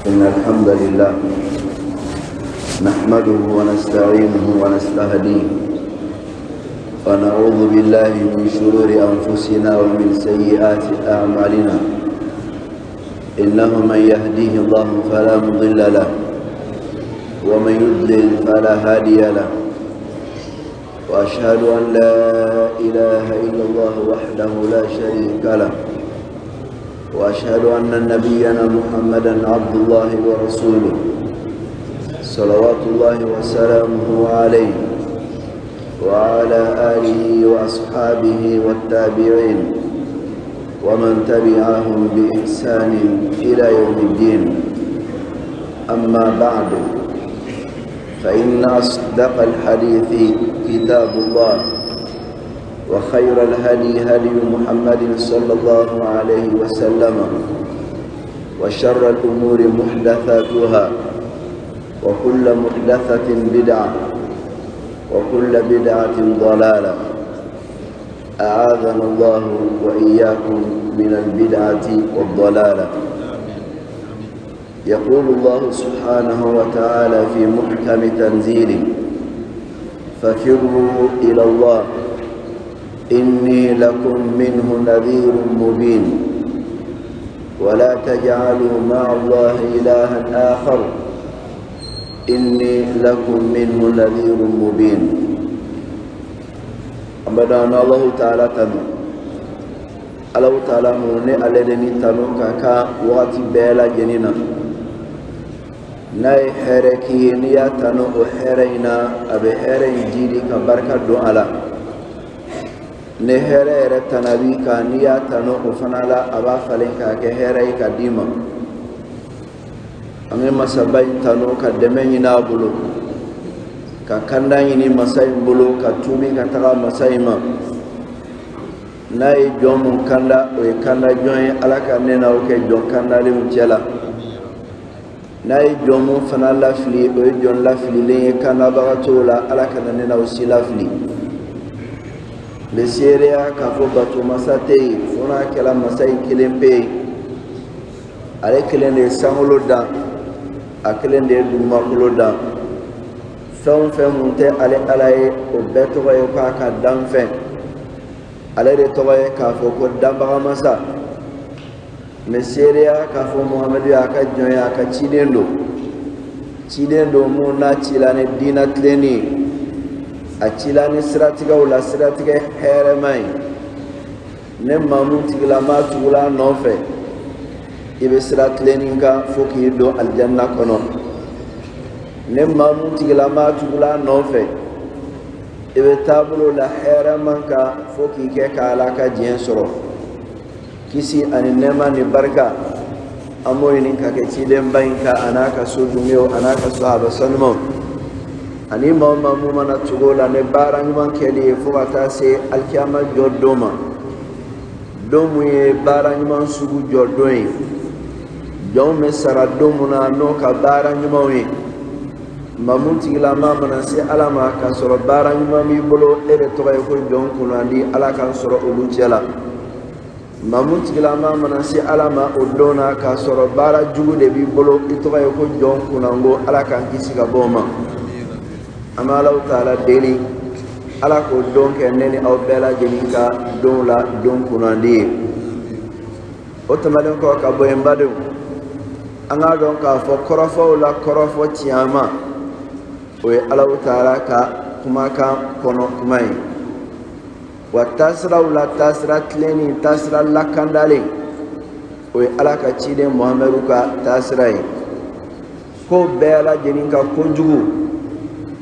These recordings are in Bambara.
إن الحمد لله نحمده ونستعينه ونستهديه ونعوذ بالله من شرور أنفسنا ومن سيئات أعمالنا إنه من يهديه الله فلا مضل له ومن يضلل فلا هادي له وأشهد أن لا إله إلا الله وحده لا شريك له وأشهد أن نبينا محمدا عبد الله ورسوله صلوات الله وسلامه عليه وعلى آله وأصحابه والتابعين ومن تبعهم بإحسان إلى يوم الدين أما بعد فإن أصدق الحديث كتاب الله وخير الهدي هدي محمد صلى الله عليه وسلم وشر الأمور محدثاتها وكل محدثة بدعة وكل بدعة ضلالة أعاذنا الله وإياكم من البدعة والضلالة يقول الله سبحانه وتعالى في محكم تنزيله ففروا إلى الله إني لكم منه نذير مبين ولا تجعلوا مع الله إلها آخر إني لكم منه نذير مبين أبدا الله تعالى تنو Alahu taala mun ni ale de ni tanu ka kan wagati bɛɛ lajɛlen na n'a ye hɛrɛ k'i ye n'i y'a tanu o hɛrɛ in na a bɛ hɛrɛ in jidi ka barika don a la ni hɛrɛ yɛrɛ tana b'i kan n'i y'a tanu o fana la a b'a falen k'a kɛ hɛrɛ ye ka d'i ma an bɛ masaba in tanu ka dɛmɛ ɲini a bolo ka kanda ɲini masa in bolo ka tuubi ka taga masa in ma n'a ye jɔn mun kanda o ye kanda jɔn ye ala ka ne n'aw kɛ jɔn kandalenw cɛ la n'a ye jɔn mun fana lafili o ye jɔn lafililen ye kandabaga t'o la ala kana ne n'aw si lafili n bɛ seereya k'a fɔ bato masa tɛ yen fo n'a kɛra masa in kelen pe ye ale kelen de ye sankolo dan a kelen de ye dugumakolo dan fɛn o fɛn mun tɛ ale ala ye o bɛɛ tɔgɔ ye k'a ka danfɛn ale de tɔgɔ ye k'a fɔ ko danbaga masa n bɛ seereya k'a fɔ muhamadu y'a ka jɔn ye a ka ciden don ciden don mun n'a cila ni diina tilenni ye a cila ni siratigɛw la siratigɛ hɛrɛma ye ni maa mun tigilama tugula a nɔfɛ i bɛ sira tilenni kan fo k'i don alijanna kɔnɔ ni maa mun tigilama tugula a nɔfɛ i bɛ taabolo la hɛrɛman kan fo k'i kɛ ka ala ka diɲɛ sɔrɔ kisi ani nɛɛma ni barika an b'o ɲini ka kɛ cidenba in kan a n'a ka so dungew a n'a ka sahaba sanumaw ani maa o maa mun mana tugu o la ni baara ɲuman kɛli ye fo ka taa se alikiyama jɔ don ma don mun ye baara ɲuman sugu jɔ don ye jɔnw bɛ sara don mun na n'o ka baara ɲumanw ye maa mun tigilama mana se ala ma k'a sɔrɔ baara ɲuman b'i bolo e de tɔgɔ ye ko jɔn kunnandi ala k'an sɔrɔ olu cɛ la maa mun tigilama mana se ala ma o don na k'a sɔrɔ baara jugu de b'i bolo i tɔgɔ ye ko jɔn kunnango ala k'an kisi ka bɔ o ma an bɛ alahu taala deli ala k'o don kɛ ne ni aw bɛɛ lajɛlen ka donw la don kunnandi ye o tɛmɛnen kɔ ka bɔ yen badenw an k'a dɔn k'a fɔ kɔrɔfɔw la kɔrɔfɔ tiɲɛma o ye alahu taala ka kumakan kɔnɔ kuma ye wa taasiraw la taasira tilennen taasira lakandalen o ye ala ka ciden muhamadu ka taasira ye ko bɛɛ lajɛlen ka kojugu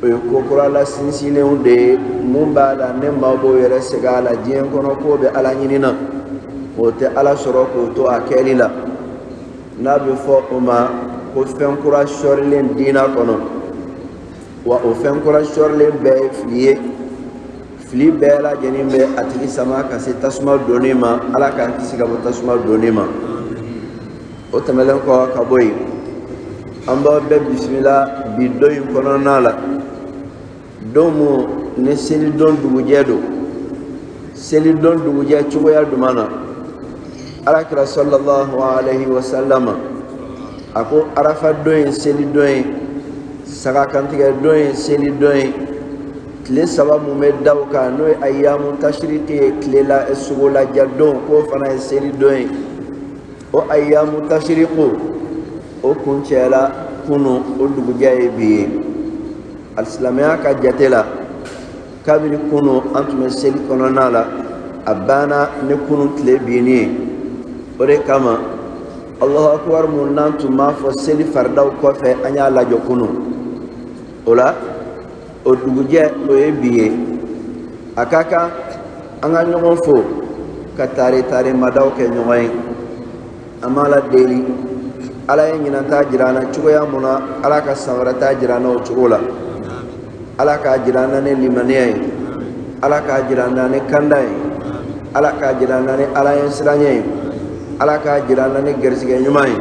o ye ko kura la sinsinlenw de ye mun b'a la ne maaw b'o yɛrɛ sɛgɛn a la diɲɛ kɔnɔ k'o bɛ ala ɲini na k'o tɛ ala sɔrɔ k'o to a kɛli la n'a bɛ fɔ o ma ko fɛn kura sɔrilen diina kɔnɔ wa o fɛn kura sɔrilen bɛɛ ye fili ye fili bɛɛ lajɛlen bɛ a tigi sama ka se tasuma donni ma ala k'an kisi ka bɔ tasuma donni ma o tɛmɛnen kɔ ka bɔ yen an b'aw bɛɛ bisimila bi don in kɔnɔna la don mun ni selidon dugujɛ don selidon dugujɛ cogoya jumɛn na alakira sallallahu alaihi wa sallama A ko arafa don ye seli don ye, saga kantigɛ don ye seli don ye, tile 3 mun bɛ da o kan, n'o ye ayamu tashiriki ye, tile la sogolaja don, k'o fana ye seli don ye. O ayamu tashiriku o kuncɛla kunu, o dugujɛ ye bi ye. Alisilamɛya ka jate la, kabini kunu an tun bɛ seli kɔnɔna la, a banna ni kunu tile binni ye. O de kama Alahu akubar mun n'an tun b'a fɔ seli faridaw kɔfɛ, an y'a lajɔ kunu. O la, o dugujɛ, o ye bi ye. A ka kan an ka ɲɔgɔn fo ka tare tare madaw kɛ ɲɔgɔn ye. An b'Ala deli, Ala ye ɲinan ta jira an na cogoya mun na, Ala ka san wɛrɛ ta jira an na o cogo la. Ala k'a jira an na ni limaniya ye, Ala k'a jira an na ni kanda ye, Ala k'a jira an na ni Ala ɲɛsiranɲɛ ye, Ala k'a jira an na ni garisigɛ ɲuman ye,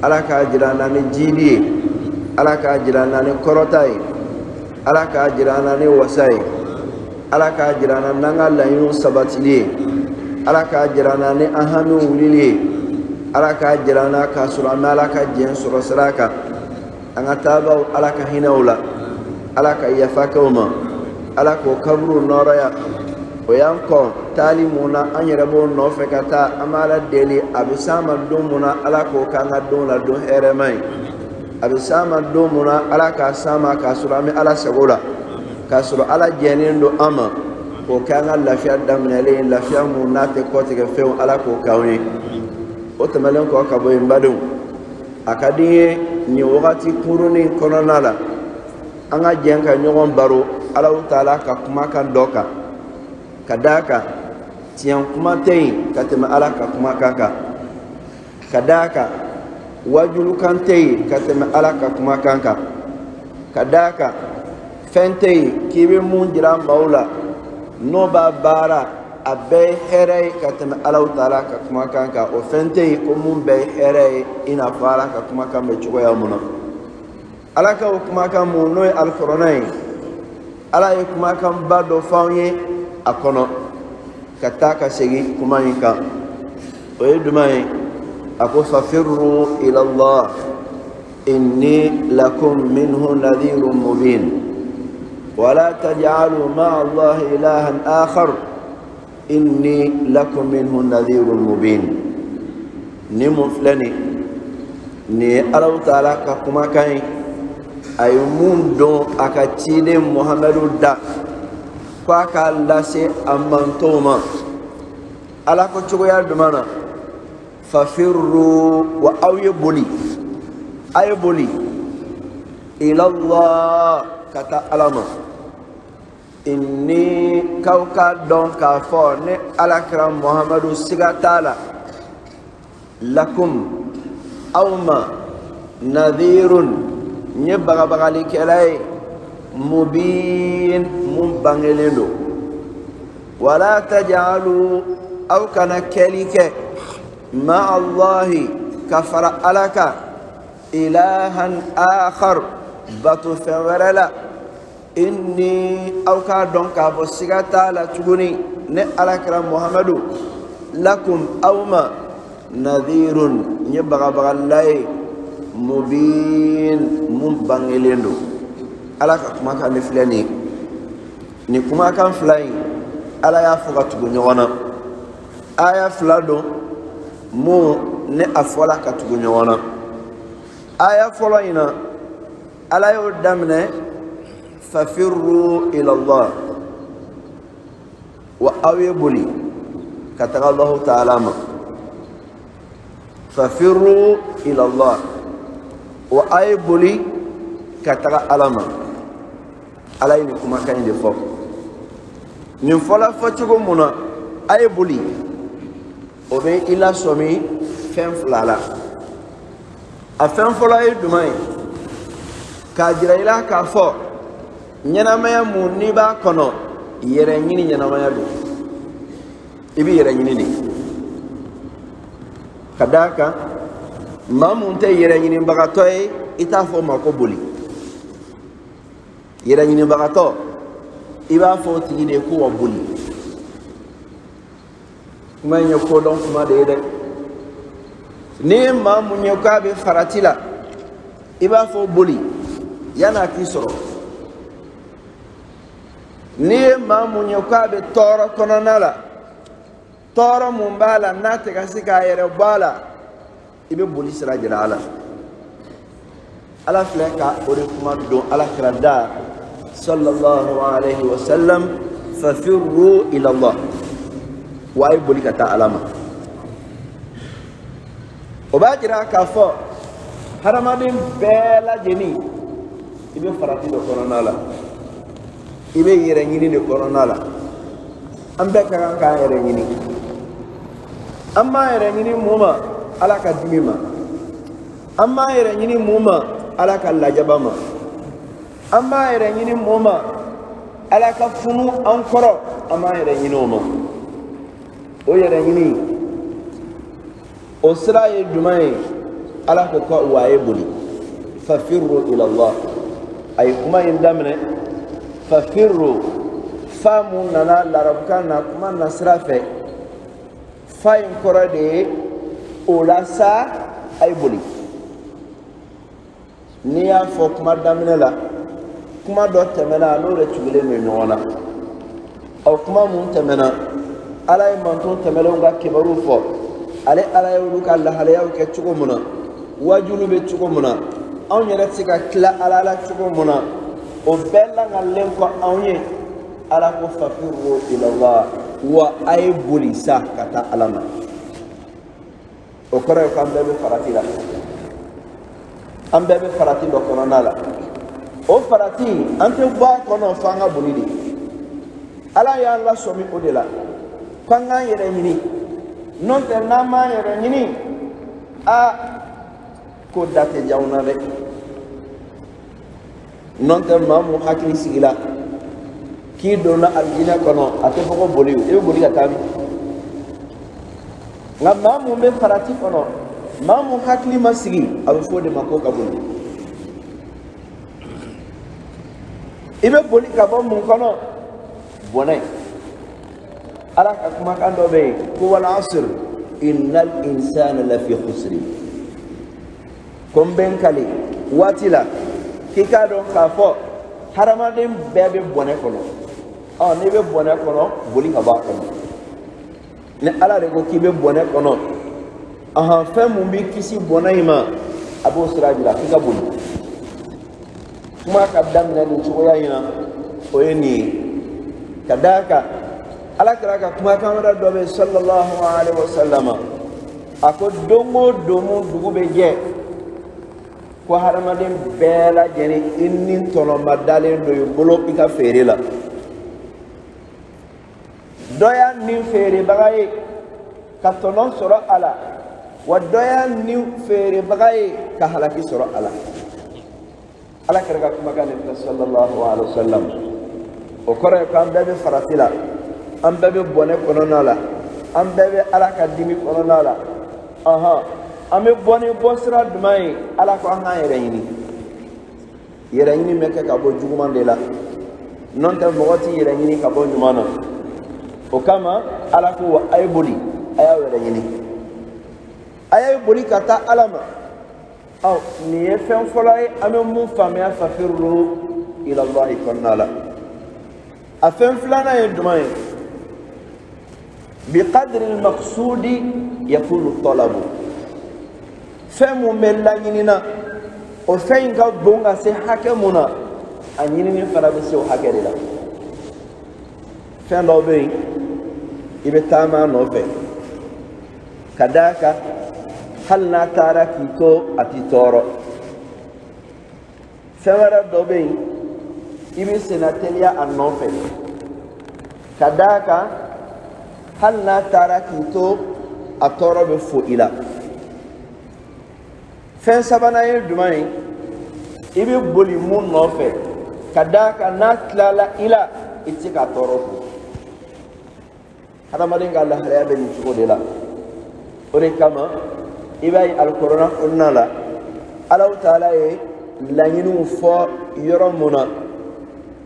Ala k'a jira an na ni jiidi ye, Ala k'a jira an na ni kɔrɔta ye, Ala k'a jira an na ni wasa ye, Ala k'a jira an na n'an ka laɲiniw sabatili ye, Ala k'a jira an na ni an hamiw wulili ye, Ala k'a jira an na k'a sɔrɔ an bɛ Ala ka diɲɛ sɔrɔ sira kan. An ka taabaw, Ala ka hinɛ u la, Ala ka yafa kɛ u ma, Ala k'o kaburuw nɔrɔya. O y'an kɔn taali mun na, an yɛrɛ b'o nɔfɛ ka taa. An b'Ala deli, a bɛ s'an ma don mun na, Ala k'o k'an ka don la don hɛrɛma ye. A bɛ s'an ma don mun na, Ala k'a s'an ma k'a sɔrɔ an bɛ Ala sago la, k'a sɔrɔ Ala jɛnnen don an ma, k'o kɛ an ka lafiya daminɛlen ye, lafiya mun n'a tɛ kɔtigɛ fewu, Ala k'o k'anw ye. O tɛmɛnen kɔ ka bɔ yen, badenw, a ka di n ye nin wagati kunkurunin kɔnɔna la, an ka jɛn ka ɲɔgɔn baro Alahu taala ka kumakan dɔ kan, ka d'a kan tiɲɛ kuma tɛ yen ka tɛmɛ Ala ka kumakan kan, ka d'a kan wajulukan tɛ yen ka tɛmɛ Ala ka kumakan kan, ka d'a kan fɛn tɛ yen k'i bɛ mun jira maaw la n'o b'a baara, a bɛɛ ye hɛrɛ ye ka tɛmɛ Alahu taala ka kumakan kan. O fɛn tɛ yen ko mun bɛɛ ye hɛrɛ ye i n'a fɔ Ala ka kumakan bɛ cogoya mun na. Ala ka o kumakan mun n'o ye alikɔrɔna ye, Ala ye kumakanba dɔ fɔ anw ye a kɔnɔ ka taa ka segin kuma in kan. O ye jumɛn ye? A ko: fafirru ilallah inni lakum minhu nadhirun mubin wala taj'alu ma'a allahi ilahan akhar inni lakum minhu nadhirun mubin. Nin mun filɛ nin, nin ye Alahu taala ka kumakan ye, a ye mun don a ka ciden Muhamadu da ko a k'a lase a mantɔnw ma. Ala ko cogoya jumɛn na? Fafirru, wa aw ye boli, a ye boli, ilallah, ka taa Ala ma. Inni, k'aw k'a dɔn k'a fɔ ne alakira Muhamadu, siga t'a la, lakum, aw ma, nadhirun, n ye bagabagalikɛla ye, mubin, mun bangelen don. Wala tajalu, aw kana kɛli kɛ, ma allahi, ka fara Ala kan, ilahan akhar, bato fɛn wɛrɛ la. Inni, aw k'a dɔn k'a fɔ siga t'a la tuguni, ne alakira Muhamadu, lakum, aw ma, nadhirun, n ye bagabagalila ye, mubin, mun bangelen don. Ala ka kumakan de filɛ nin ye. Nin kumakan fila in, Ala y'a fɔ ka tugu ɲɔgɔn na. Aya fila don mun ni a fɔla ka tugu ɲɔgɔn na. Aya fɔlɔ in na, Ala y'o daminɛ: fafirru ilallah, wa aw ye boli ka taga Allahu taala ma. Fafirru ilallah, wa aw ye boli ka taga Ala ma. Ala ye nin kumakan in de fɔ. Nin fɔla fɔcogo mun na, a ye boli, o bɛ i lasɔmi fɛn fila la. A fɛn fɔlɔ ye jumɛn ye? K'a jira i la k'a fɔ ɲɛnamaya mun n'i b'a kɔnɔ, yɛrɛ ɲini ɲɛnamaya don. I b'i yɛrɛ ɲini de, ka d'a kan maa mun tɛ yɛrɛ ɲinibagatɔ ye, i t'a fɔ o ma ko boli. Yɛrɛ ɲinibagatɔ, i b'a fɔ o tigi de ye ko wa boli. Kuma in ye kodɔn kuma de ye dɛ. N'i ye maa mun ye k'a bɛ farati la, i b'a fɔ boli yan'a k'i sɔrɔ. N'i ye maa mun ye k'a bɛ tɔɔrɔ kɔnɔna la, tɔɔrɔ mun b'a la n'a tɛ ka se k'a yɛrɛ bɔ a la, i bɛ boli sira jira a la. Ala filɛ ka o de kuma don ala kira da sallallahu alaihi wa sallam, fafirru ila Allah, wa a ye boli ka taa ala ma. O b'a jira k'a fɔ hadamaden bɛɛ lajɛlen, i bɛ farati dɔ kɔnɔna la, i bɛ yɛrɛ ɲini de kɔnɔna la. An bɛɛ ka kan k'an yɛrɛ ɲini. An b'an yɛrɛ ɲini mun ma? Ala ka dimi ma. An b'an yɛrɛ ɲini mun ma? Ala ka lajaba ma. An b'an yɛrɛ ɲini mun ma? Ala ka funu an kɔrɔ. An b'an yɛrɛ ɲini o ma. O yɛrɛ ɲini, o sira ye jumɛn ye? Ala ko ko wa a ye boli, fafirru ila Allah. A ye kuma in daminɛ fafirru, fa mun nana larabukan na kuma na sira fɛ, fa in kɔrɔ de ye o la sa, a ye boli. N'i y'a fɔ kuma daminɛ la, kuma dɔ tɛmɛna, n'o de tugulen don ɲɔgɔn na. Ɔ, kuma mun tɛmɛna, Ala ye manton tɛmɛnlenw ka kibaru fɔ. Ale Ala ye olu ka lahalayaw kɛ cogo mun na, wajulu bɛ cogo mun na, anw yɛrɛ tɛ se ka tila Ala la cogo mun na, o bɛɛ lakalilen kɔ anw ye, Ala ko fafirru ilallah, wa a ye boli sa ka taa Ala ma. O kɔrɔ ye k'an bɛɛ bɛ farati la, an bɛɛ bɛ farati dɔ kɔnɔna la. O farati, an tɛ bɔ a kɔnɔ f'an ka boli de. Ala y'an lasɔmi o de la k'an k'an yɛrɛ ɲini. N'o tɛ, n'an m'an yɛrɛ ɲini, a ko da tɛ diya anw na dɛ. N'o tɛ, maa mun hakili sigila k'i donna alijinɛ kɔnɔ, a tɛ fɔ ko boli, i bɛ boli ka taa min? Nka maa mun bɛ farati kɔnɔ, maa mun hakili ma sigi, a bɛ fɔ o de ma ko ka boli. I bɛ boli ka bɔ mun kɔnɔ? Bɔnɛ. Ala ka kumakan dɔ bɛ yen ko wal asr innal insana lafi khusri, ko n bɛ n kali waati la k'i k'a dɔn k'a fɔ hadamaden bɛɛ bɛ bɔnɛ kɔnɔ. Ɔ, n'i bɛ bɔnɛ kɔnɔ, boli ka bɔ a kɔnɔ. Ni Ala de ko k'i bɛ bɔnɛ kɔnɔ, ahan, fɛn mun b'i kisi bɔnɛ in ma, a b'o sira jira k'i ka boli. Kuma ka daminɛ nin cogoya in na, o ye nin ye. Ka d'a kan, Ala kira ka kumakan wɛrɛ dɔ bɛ sallallahu alaihi wa sallam, a ko don o don mun dugu bɛ jɛ, ko hadamaden bɛɛ lajɛlen, i ni tɔnɔma dalen don i bolo i ka feere la. Dɔ y'a ni feerebaga ye ka tɔnɔ sɔrɔ a la, wa dɔ y'a ni feerebaga ye ka halaki sɔrɔ a la. Ala kira ka kumakan de filɛ sallallahu alaihi wa sallam. O kɔrɔ ye k'an bɛɛ bɛ farati la, an bɛɛ bɛ bɔnɛ kɔnɔna la, an bɛɛ bɛ Ala ka dimi kɔnɔna la. Ɔhɔn, an bɛ bɔ ni bɔsira jumɛn ye? Ala ko an k'an yɛrɛ ɲini. Yɛrɛ ɲini bɛ kɛ ka bɔ juguman de la, n'o tɛ mɔgɔ t'i yɛrɛ ɲini ka bɔ ɲuman na. O kama Ala ko wa a ye boli, a y'aw yɛrɛ ɲini, a ye boli ka taa Ala ma. Ɔ, nin ye fɛn fɔlɔ ye an bɛ mun faamuya fafirru ilallahi kɔnɔna la. A fɛn filanan ye jumɛn ye? Biqadri almaqsudi yakunu talabu. Fɛn mun bɛ laɲini na, o fɛn in ka bon ka se hakɛ mun na, a ɲinini fana bɛ se o hakɛ de la. Fɛn dɔw bɛ yen, i bɛ taama a nɔfɛ, ka d'a kan hali n'a taara k'i to, a t'i tɔɔrɔ. Fɛn wɛrɛ dɔ bɛ yen, i bɛ senna teliya a nɔfɛ, ka d'a kan hali n'a taara k'i to, a tɔɔrɔ bɛ fo i la. Fɛn sabanan ye jumɛn ye? I bɛ boli mun nɔfɛ, ka d'a kan n'a tilala i la, i tɛ se k'a tɔɔrɔ fo. Hadamaden ka lahalaya bɛ nin cogo de la. O de kama i b'a ye alikurana kɔnɔna la, Alahu taala ye laɲiniw fɔ yɔrɔ mun na,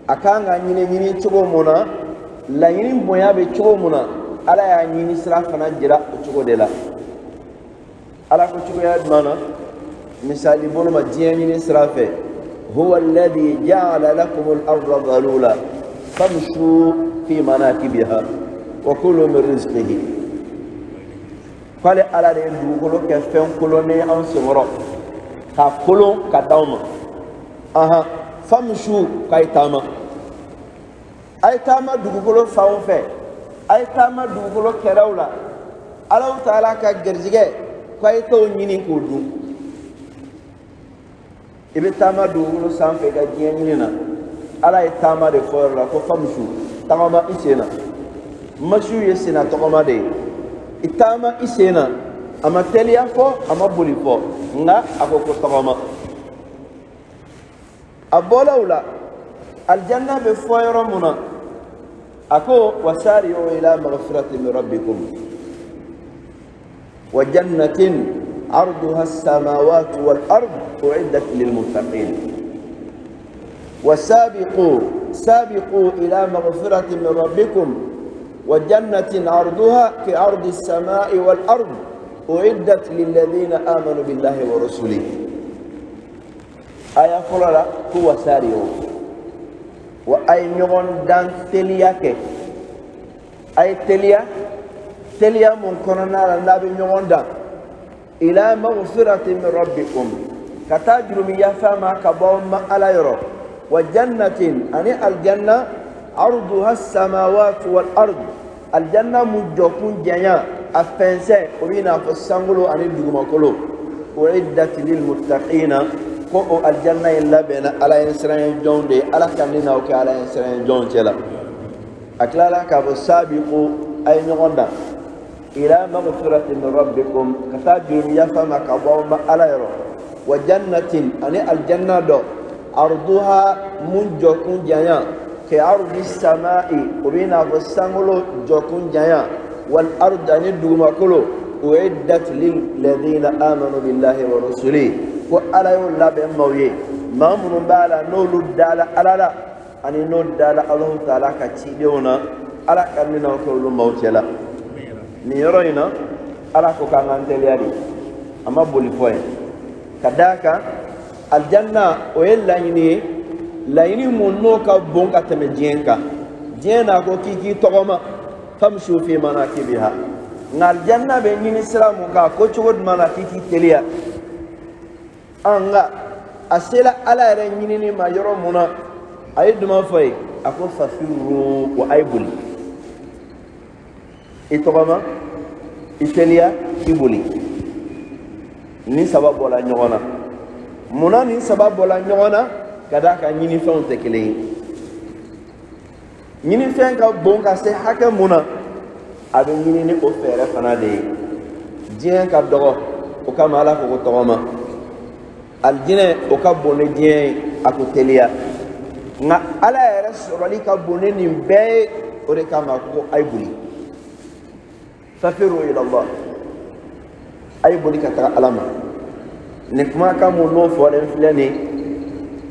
a kan ka ɲini ɲini cogo mun na, laɲini bonya bɛ cogo mun na, Ala y'a ɲini sira fana jira o cogo de la. Ala ko cogoya jumɛn na? Misali bolo ma diɲɛ ɲini sira fɛ, huwa alladhi ja'ala lakum al-ardha dhalula famshu fi manakibiha wa kulu min rizqihi. K'ale Ala de ye dugukolo kɛ fɛn kolonnen ye anw senkɔrɔ, k'a kolon ka d'aw ma. Ahan, famshu, k'a ye taama, a ye taama dugukolo fanw fɛ, a ye taama dugukolo kɛrɛw la. Alahu taala ka garijɛgɛ, ko a ye t'o ɲini k'o dun. I bɛ taama dugukolo sanfɛ i ka diɲɛ ɲini na. Ala ye taama de fɔ yɔrɔ la ko famshu, tagama i sen na. Masiw ye senna tɔgɔma de ye. I taama i sen na, a ma teliya fɔ, a ma boli fɔ, nka a ko ko tɔgɔma. A bɔla o la, alijanna bɛ fɔ yɔrɔ mun na, a ko wasari'u ila maghfiratin min rabbikum wa jannatin arduha as-samawati wal ard u'iddat lil muttaqin. Wasabiqu sabiqu ila maghfiratin min rabbikum wa jannatin arduha ka ardi as-samai wal ard u'iddat lil ladina amanu billahi wa rasulihi. Aya fɔlɔ la ko wasari'u, wa a ye ɲɔgɔn dan teliya kɛ. A ye teliya, teliya mun kɔnɔna la n'a bɛ ɲɔgɔn dan, ila maghfiratin min rabbikum, ka taa jurumi yafa ma ka bɔ aw ma Ala yɔrɔ, wa jannatin, ani aljanna, arduha samawatu wal ard, aljanna mun jɔkun janya, a fɛnsɛn, o b'i n'a fɔ sankolo ani dugumakolo, uiddat lil muttaqina, ko o aljanna in labɛnna Ala ɲɛ siranɲɛ jɔnw de ye. Ala ka ne n'aw kɛ Ala ɲɛ siranɲɛ jɔnw cɛ la. A tilala k'a fɔ sabiqu, a ye ɲɔgɔn dan, ila maghfiratin min rabbikum, ka taa jurumi yafa ma ka bɔ aw ma Ala yɔrɔ, wa jannatin, ani aljanna dɔ, arduha, mun jɔkun janya, ka ardi samai, o b'i n'a fɔ sankolo jɔkun janya, wal ard, ani dugumakolo, uiddat lil ladina amanu billahi wa rasulihi, ko Ala y'o labɛn maaw ye, maa minnu b'a la n'olu dala Ala la ani n'o dala Alahu taala ka cidenw na. Ala ka ne n'aw kɛ olu maaw cɛ la. Nin yɔrɔ in na, Ala ko k'an k'an teliya de, a ma boli fɔ ye, ka d'a kan alijanna o ye laɲini ye, laɲini mun n'o ka bon ka tɛmɛ diɲɛ kan. Diɲɛ n'a ko k'i k'i tɔgɔma, famshu fi manakibiha, nka alijanna bɛ ɲini sira mun kan, ko cogo jumɛn na k'i k'i teliya? An nka a sera Ala yɛrɛ ɲinini ma yɔrɔ mun na, a ye jumɛn fɔ ye? A ko fafiru, wa a ye boli. I tɔgɔma, i teliya, i boli, nin saba bɔla ɲɔgɔn na. Munna nin saba bɔla ɲɔgɔn na? Ka d'a kan ɲinifɛnw tɛ kelen ye. Ɲinifɛn ka bon ka se hakɛ mun na, a bɛ ɲini ni o fɛɛrɛ fana de ye. Diɲɛ ka dɔgɔ, o kama Ala ko ko tɔgɔma. Alijinɛ, o ka bon ni diɲɛ ye, a ko teliya. Nka Ala yɛrɛ sɔrɔli ka bon ni nin bɛɛ ye, o de kama a ko a ye boli, fafiru ilallah, a ye boli ka taga Ala ma. Nin kumakan mun n'o fɔlen filɛ nin,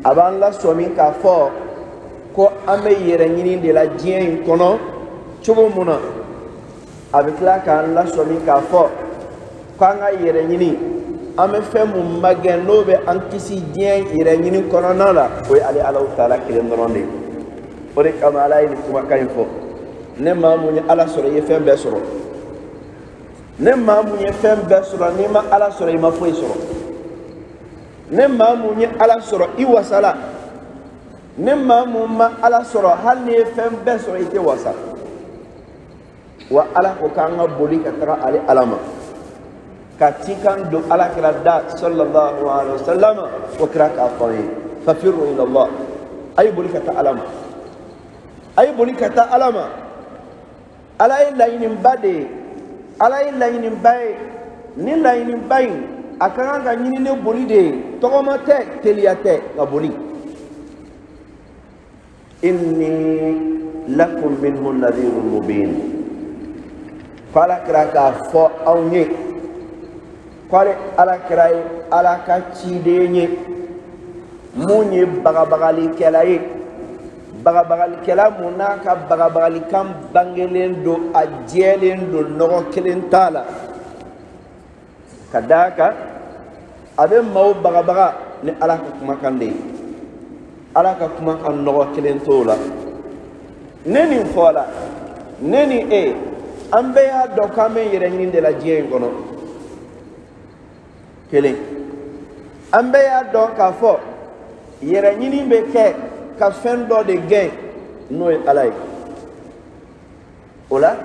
a b'an lasɔmi k'a fɔ ko an bɛ yɛrɛ ɲini de la diɲɛ in kɔnɔ cogo mun na. A bɛ tila k'an lasɔmi k'a fɔ k'an ka yɛrɛ ɲini, an bɛ fɛn mun magɛn n'o bɛ an kisi diɲɛ yɛrɛ ɲini kɔnɔna la, o ye ale Alahu taala kelen dɔrɔn de ye. O de kama Ala ye nin kumakan in fɔ: ne maa mun ye Ala sɔrɔ, i ye fɛn bɛɛ sɔrɔ. Ne maa mun ye fɛn bɛɛ sɔrɔ, n'i ma Ala sɔrɔ, i ma foyi sɔrɔ. Ne maa mun ye Ala sɔrɔ, i wasala. Ne maa mun ma Ala sɔrɔ, hali n'i ye fɛn bɛɛ sɔrɔ, i tɛ wasa. Wa Ala ko k'an ka boli ka taga ale Ala ma, ka cikan don Ala kira da sallallahu alaihi wa sallam, o kira k'a fɔ an ye fafiru ilallah, a ye boli ka taa Ala ma, a ye boli ka taa Ala ma. Ala ye laɲiniba de ye, Ala ye laɲiniba ye. Ni laɲiniba in, a ka kan ka ɲini ni boli de ye, tɔgɔma tɛ, teliya tɛ, ka boli. Inni lakum minhu nadhirun mubin, ko Ala kira k'a fɔ aw ye ko ale Ala kira ye Ala ka ciden ye, mun ye bagabagalikɛla ye, bagabagalikɛla mun n'a ka bagabagalikan bangelen don, a jɛlen don, nɔgɔ kelen t'a la. Ka d'a kan a bɛ maaw bagabaga ni Ala ka kumakan de ye. Ala ka kumakan nɔgɔ kelen t'o la. Ne nin fɔla, ne ni e, an bɛɛ y'a dɔn k'an bɛ yɛrɛ ɲini de la diɲɛ in kɔnɔ. Kelen, an bɛɛ y'a dɔn k'a fɔ yɛrɛ ɲini bɛ kɛ ka fɛn dɔ de gɛn, n'o ye Ala ye. O la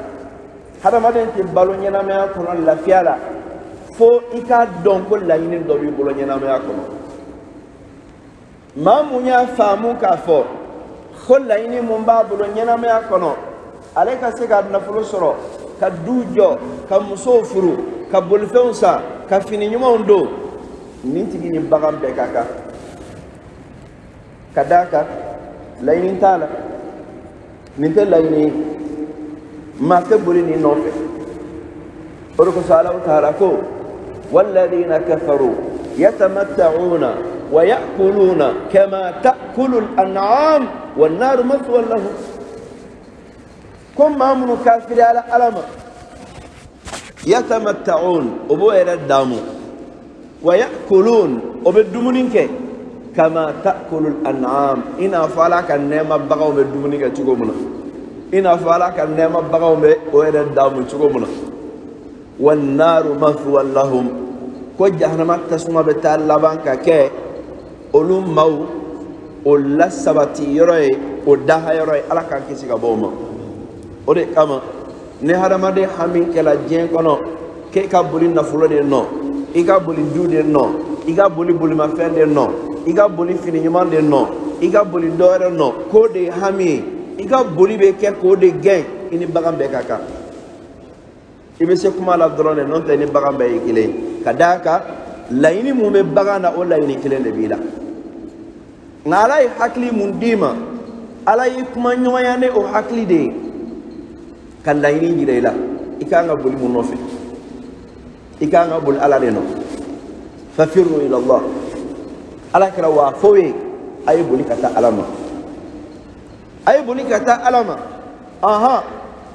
hadamaden tɛ balo ɲɛnamaya kɔnɔ lafiya la fo i k'a dɔn ko laɲini dɔ b'i bolo ɲɛnamaya kɔnɔ. Maa mun y'a faamu k'a fɔ ko laɲini mun b'a bolo ɲɛnamaya kɔnɔ, ale ka se ka nafolo sɔrɔ, ka du jɔ, ka musow furu, ka bolifɛnw san, ka fini ɲumanw don, nin tigi ni bagan bɛɛ ka kan. Ka d'a kan laɲini t'a la, nin tɛ laɲini ye, maa tɛ boli nin nɔfɛ. O de kosɔn Alahu taala ko walladina kafaru yatamatta'una wa ya'kuluna kama ta'kulu al-an'am wan naru mathwan lahum. Ko maa minnu kafiriyala Ala ma, yatamatta'un, o b'o yɛrɛ daamu, wa ya'kulun, o bɛ dumuni kɛ, kama ta'kulul an'am, i n'a fɔ Ala ka nɛɛma baganw bɛ dumuni kɛ cogo min na, i n'a fɔ Ala ka nɛɛma baganw bɛ o yɛrɛ daamu cogo min na. Wan naru mathwan lahum, ko jahanama tasuma bɛ taa laban ka kɛ olu maaw o lasabati yɔrɔ ye, o daha yɔrɔ ye. Ala k'an kisi ka bɔ o ma. O de kama ni hadamaden hami kɛla diɲɛ kɔnɔ k'e ka boli nafolo de nɔ, i ka boli du de nɔ, i ka boli bolimafɛn de nɔ, i ka boli fini ɲuman de nɔ, i ka boli dɔwɛrɛ nɔ, k'o de ye hami ye, i ka boli bɛ kɛ k'o de gɛn, i ni bagan bɛɛ ka kan. I bɛ se kuma la dɔrɔn de, n'o tɛ ni bagan bɛɛ ye kelen ye. Ka d'a kan laɲini mun bɛ bagan na, o laɲini kelen de b'i la. Nka Ala ye hakili mun d'i ma, Ala y'i kuma ɲɔgɔnya ni o hakili de ye ka laɲini yira i la, i kan ka boli mun nɔfɛ. I kan ka boli Ala de nɔ. Fafirru ila Allah. Ala kɛra waa fɔ ye, a ye boli ka taa Ala ma, a ye boli ka taa Ala ma. Ahan,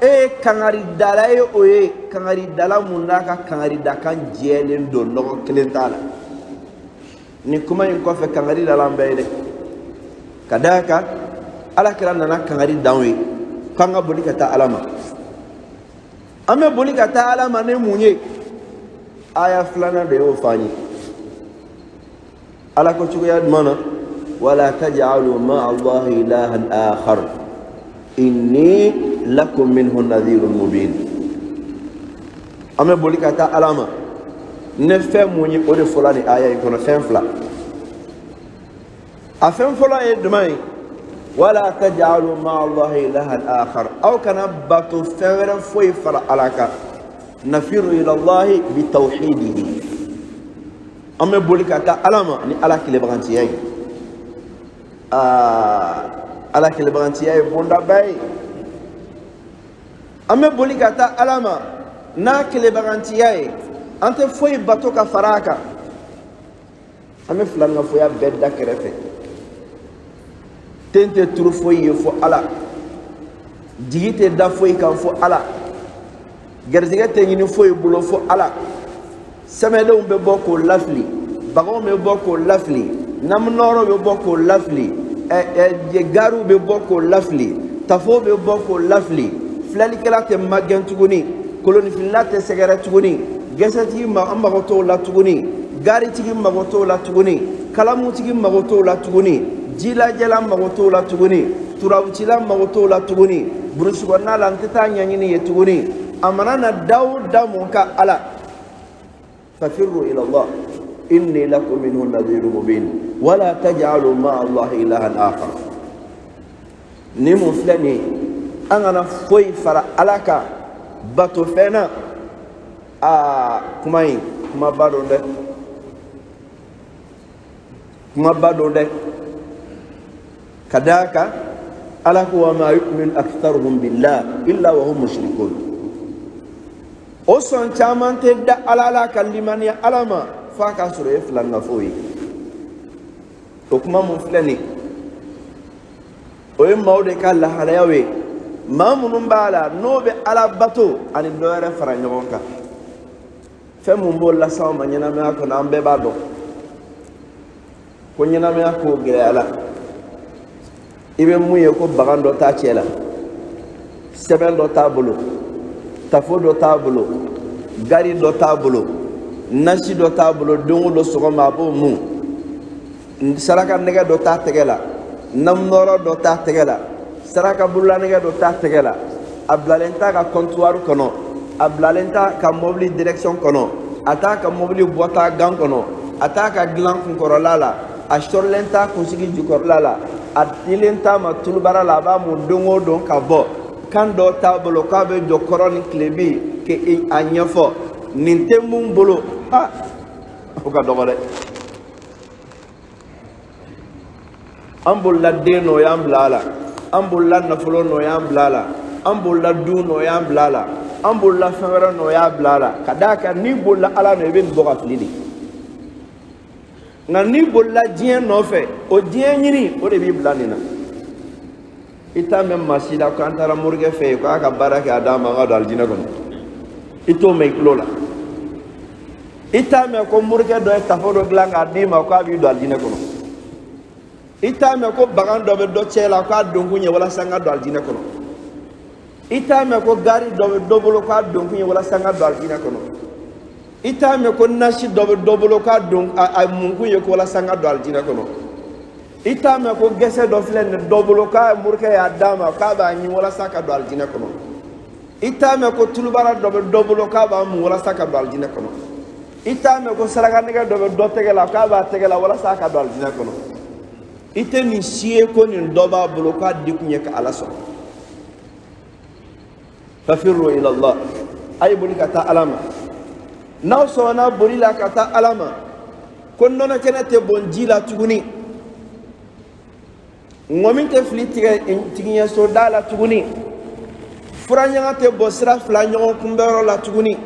e ye kangaridala ye, o ye kangaridala mun n'a ka kangaridakan jɛlen don, nɔgɔ kelen t'a la. Nin kuma in kɔfɛ, kangari dala an bɛɛ ye dɛ. Ka d'a kan Ala kira nana kangari d'anw ye k'an ka boli ka taa Ala ma. An bɛ boli ka taa Ala ma ni mun ye? Aya filanan de y'o fɔ an ye. Ala ko cogoya jumɛn na? Wala taj'alu ma'a Allahi ilahan akhar inni lakum minhu nadhirun mubin. An bɛ boli ka taa Ala ma ne fɛn mun ye? O de fɔla nin aya in kɔnɔ, fɛn fila. A fɛn fɔlɔ ye jumɛn ye? Wala taj'alu ma'a Allahi ilahan akhar, aw kana bato fɛn wɛrɛ foyi fara Ala kan. Nafiru ila Allahi bi tawhidihi, an bɛ boli ka taa Ala ma ni Ala kelenbagantiya ye. Aa, Ala kelenbagantiya ye bondaba ye. An bɛ boli ka taa Ala ma n'a kelenbagantiya ye, an tɛ foyi bato ka fara a kan. An bɛ filankafoya bɛɛ da kɛrɛfɛ. Ten tɛ turu foyi ye fo Ala, jigi tɛ da foyi kan fo Ala, garijɛgɛ tɛ ɲini foyi bolo fo Ala. Sɛmɛdenw bɛ bɔ k'o lafili, baganw bɛ bɔ k'o lafili, namunɔrɔ bɛ bɔ k'o lafili, gariw bɛ bɔ k'o lafili, tafow bɛ bɔ k'o lafili. Filɛlikɛla tɛ magɛn tuguni, kolonifilila tɛ sɛgɛrɛ tuguni, gɛsɛtigi an mago t'o la tuguni, garitigi mago t'o la tuguni, kalamutigi mago t'o la tuguni, jilajɛla mago t'o la tuguni, turabucila mago t'o la tuguni. Burusi kɔnɔna la, n tɛ taa ɲɛɲini ye tuguni. A mana na da o da mun ka Ala, fafirru ila Allah inni lakum minhu nadhirun mubin wala taj'alu ma'a Allahi ilahan akhar. Ni mun filɛ nin ye, an kana foyi fara Ala kan bato fɛn na. Aa, kuma in kumaba don dɛ, kumaba don dɛ. Ka d'a kan Ala ko wa ma yu'min aktharuhum billah illa wa hum mushrikun. O sɔn caman tɛ da Ala la ka limaniya Ala ma f'a k'a sɔrɔ e ye filankafo ye. O kuma mun filɛ nin, o ye maaw de ka lahalayaw ye, maa minnu b'a la n'o bɛ Ala bato ani dɔ wɛrɛ fara ɲɔgɔn kan. Fɛn mun b'o las'anw ma ɲɛnamaya kɔnɔ, an bɛɛ b'a dɔn ko ɲɛnamaya ko gɛlɛyala. I bɛ mun ye ko bagan dɔ t'a cɛ la, sɛbɛn dɔ t'a bolo, tafo dɔ t'a bolo, gari dɔ t'a bolo, nasi dɔ t'a bolo, don o don sɔgɔma a b'o mun, saraka nɛgɛ dɔ t'a tɛgɛ la, namunɔrɔ dɔ t'a tɛgɛ la, saraka bololanɛgɛ dɔ t'a tɛgɛ la, a bilalen t'a ka kɔntuwari kɔnɔ, a bilalen t'a ka mɔbili direction kɔnɔ, a t'a ka mɔbili bɔta gan kɔnɔ, a t'a ka dilan kunkɔrɔla la, a sɔrilen t'a kunsigi jukɔrɔla la, a dilen t'a ma tulubara la, a b'a mun don o don ka bɔ. Kan dɔ t'a bolo k'a bɛ jɔ kɔrɔn ni tilebin k'a ɲɛfɔ. Nin tɛ mun bolo, ha, o ka dɔgɔ dɛ. An bolila den nɔ, o y'an bila a la. An bolila nafolo nɔ, o y'an bila a la. An bolila du nɔ, o y'an bila a la. An bolila fɛn wɛrɛ nɔ, o y'a bila a la. Ka d'a kan n'i bolila Ala nɔ, i bɛ nin bɔ ka fili de. Nka n'i bolila diɲɛ nɔfɛ, o diɲɛ ɲini, o de b'i bila nin na. I t'a mɛn maa si la k'an taara morikɛ fɛ yen k'a ka baara kɛ a d'an ma an ka don alijinɛ kɔnɔ. I t'o mɛn i tulo la. I t'a mɛn ko morikɛ dɔ ye tafo dɔ dilan k'a d'i ma k'a b'i don alijinɛ kɔnɔ. I t'a mɛn ko bagan dɔ bɛ dɔ cɛ la k'a donkun ye walasa n ka don alijinɛ kɔnɔ. I t'a mɛn ko gari dɔ bɛ dɔ bolo k'a donkun ye walasa n ka don alijinɛ kɔnɔ. I t'a mɛn ko nasi dɔ bɛ dɔ bolo k'a don a munkun ye ko walasa n ka don alijinɛ kɔnɔ. I t'a mɛn ko gɛsɛ dɔ filɛ nin dɔ bolo k'a morikɛ y'a d'a ma k'a b'a ɲin walasa ka don alijinɛ kɔnɔ. I t'a mɛn ko tulubara dɔ bɛ dɔ bolo k'a b'a mun walasa ka don alijinɛ kɔnɔ. I t'a mɛn ko sarakanɛgɛ dɔ bɛ dɔ tɛgɛ la k'a b'a tɛgɛ la walasa ka don alijinɛ kɔnɔ. I tɛ nin si ye ko nin dɔ b'a bolo k'a dikun ye ka Ala sɔrɔ. Fafirru ila Allah, a ye boli ka taa Ala ma. N'aw sɔnna boli la ka taa Ala ma, ko nɔnɔ kɛnɛ tɛ bɔn ji la tuguni, ŋɔmi tɛ fili tigɛ tigiɲɛso da la tuguni, furaɲaga tɛ bɔn sira fila ɲɔgɔn kunbɛyɔrɔ la tuguni,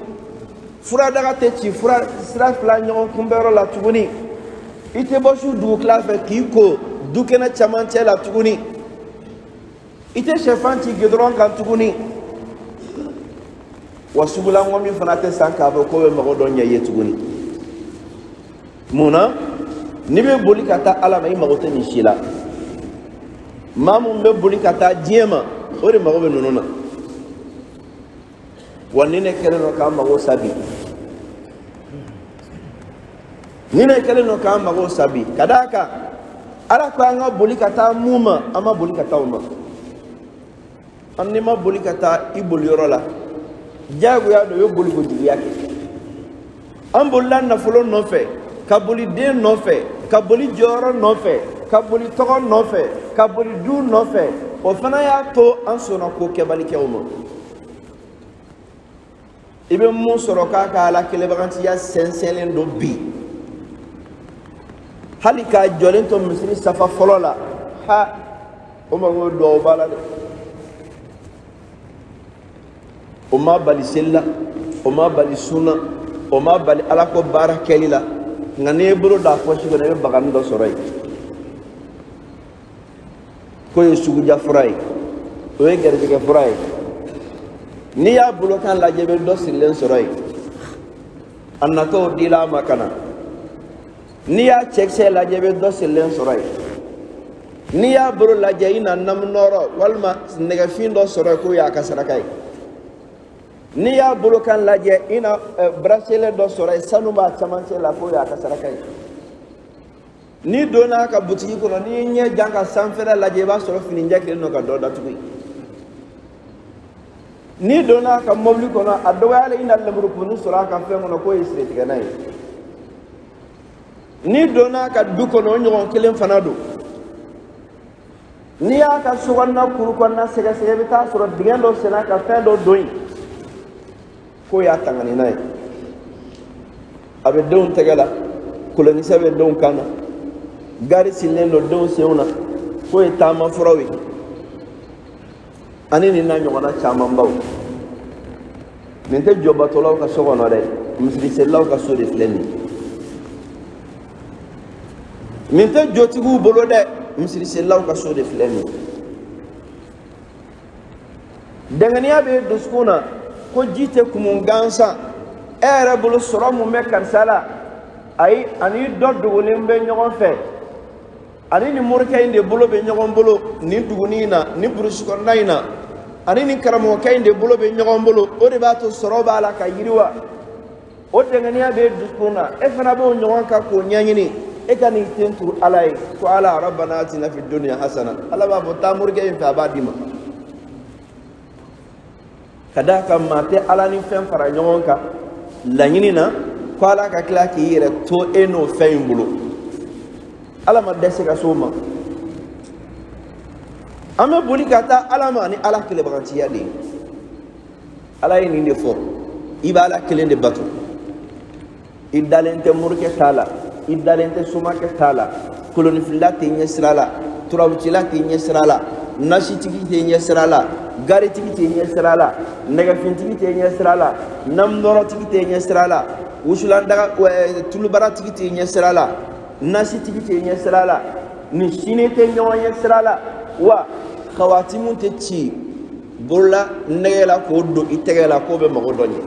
furadaga tɛ ci fura sira fila ɲɔgɔn kunbɛyɔrɔ la tuguni, i tɛ bɔ su dugutila fɛ k'i ko dukɛnɛ camancɛ la tuguni, i tɛ sɛfan ci gidɔrɔn kan tuguni, wa sugula ŋɔmi fana tɛ san k'a fɔ k'o bɛ mago dɔ ɲɛ i ye tuguni. Mun na? N'i bɛ boli ka taa Ala ma, i mago tɛ nin si la. Maa mun bɛ boli ka taa diɲɛ ma, o de mago bɛ ninnu na. Wa nin de kɛlen don k'an mago sa bi. Nin de kɛlen don k'an mago sa bi. Ka d'a kan Ala ko an ka boli ka taa mun ma, an ma boli ka taa o ma. An n'i ma boli ka taa i boliyɔrɔ la, diyagoya don, i bɛ boli kojuguya kɛ. An bolila nafolo nɔfɛ, ka boli den nɔfɛ, ka boli jɔyɔrɔ nɔfɛ, ka boli tɔgɔ nɔfɛ, ka boli du nɔfɛ. O fana y'a to an sɔnna ko kɛbalikɛw ma. I bɛ mun sɔrɔ k'a ka Ala kelenbagantiya sɛnsɛnlen don bi, hali k'a jɔlen to misiri safa fɔlɔ la, ha, o mago bɛ duwawu ba la dɛ. O ma bali seli la, o ma bali sun na, o ma bali Ala ko baara kɛli la. Nka n'i ye bolo da pɔsi kɔnɔ, i bɛ bagani dɔ sɔrɔ yen k'o ye suguja fura ye, o ye garijɛgɛ fura ye. N'i y'a bolokan lajɛ, i bɛ dɔ sirilen sɔrɔ yen, a natɔ dila a ma ka na. N'i y'a cɛkisɛ lajɛ, i bɛ dɔ sirilen sɔrɔ yen. N'i y'a bolo lajɛ, i na namunɔrɔ walima nɛgɛfin dɔ sɔrɔ yen k'o y'a ka saraka ye. N'i y'a bolokan lajɛ, i na bracelet dɔ sɔrɔ yen, sanu b'a camancɛ la, k'o y'a ka saraka ye. N'i donna a ka butigi kɔnɔ, n'i y'i ɲɛ jan ka sanfɛla lajɛ, i b'a sɔrɔ finijɛ kelen don ka dɔ datugu yen. N'i donna a ka mɔbili kɔnɔ, a dɔgɔyalen i na lemurukumuni sɔrɔ a ka fɛn kɔnɔ k'o ye siritigɛna ye. N'i donna a ka du kɔnɔ, o ɲɔgɔn kelen fana don. N'i y'a ka sokɔnɔna kuru kɔnɔna sɛgɛsɛgɛ, i bɛ taa sɔrɔ dingɛ dɔ senna ka fɛn dɔ don yen k'o y'a tanganina ye. A bɛ denw tɛgɛ la, kolonkisɛ bɛ denw kan na, gari sirilen don denw senw na k'o ye taama furaw ye, ani nin n'a ɲɔgɔnna camanbaw. Nin tɛ jɔbatɔlaw ka so kɔnɔ dɛ, misiriselilaw ka so de filɛ nin ye. Nin tɛ jotigiw bolo dɛ, misiriselilaw ka so de filɛ nin ye. Dɛngɛniya bɛ dusukun na ko ji tɛ kumu gansan. E yɛrɛ bolo sɔrɔ mun bɛ karisa la, ayi, ani dɔ dogolen bɛ ɲɔgɔn fɛ, ani nin morikɛ in de bolo bɛ ɲɔgɔn bolo nin duguni in na, nin burusi kɔnɔna in na, ani nin karamɔgɔkɛ in de bolo bɛ ɲɔgɔn bolo, o de b'a to sɔrɔ b'a la ka yiriwa. O dɛngɛniya b'e dusukun na, e fana b'o ɲɔgɔn kan k'o ɲɛɲini. E ka n'i ten turu Ala ye ko Ala, rabbana atina fi dunya hasana, Ala b'a fɔ taa morikɛ in fɛ, a b'a d'i ma. Ka d'a kan maa tɛ Ala ni fɛn fara ɲɔgɔn kan laɲini na ko Ala ka tila k'i yɛrɛ to e n'o fɛn in bolo. Ala ma dɛsɛ ka s'o ma. An bɛ boli ka taa Ala ma ni Ala kelebagatiya de ye. Ala ye nin de fɔ: i b'Ala kelen de bato, i dalen tɛ morikɛ ta la, i dalen tɛ somakɛ ta la, kolonifilila tɛ ɲɛ sira la, turabucila tɛ ɲɛ sira la, nasitigi tɛ ɲɛ sira la, garitigi tɛ ɲɛ sira la, nɛgɛfintigi tɛ ɲɛ sira la, namudɔrɔtigi tɛ ɲɛ sira la, wusulandaga tulubaratigi tɛ ɲɛ sira la, nasitigi tɛ ɲɛ sira la, nin sini tɛ ɲɔgɔn ɲɛ sira la, wa kawatimu tɛ ci bolola nɛgɛ la k'o don i tɛgɛ la k'o bɛ mago dɔ ɲɛ.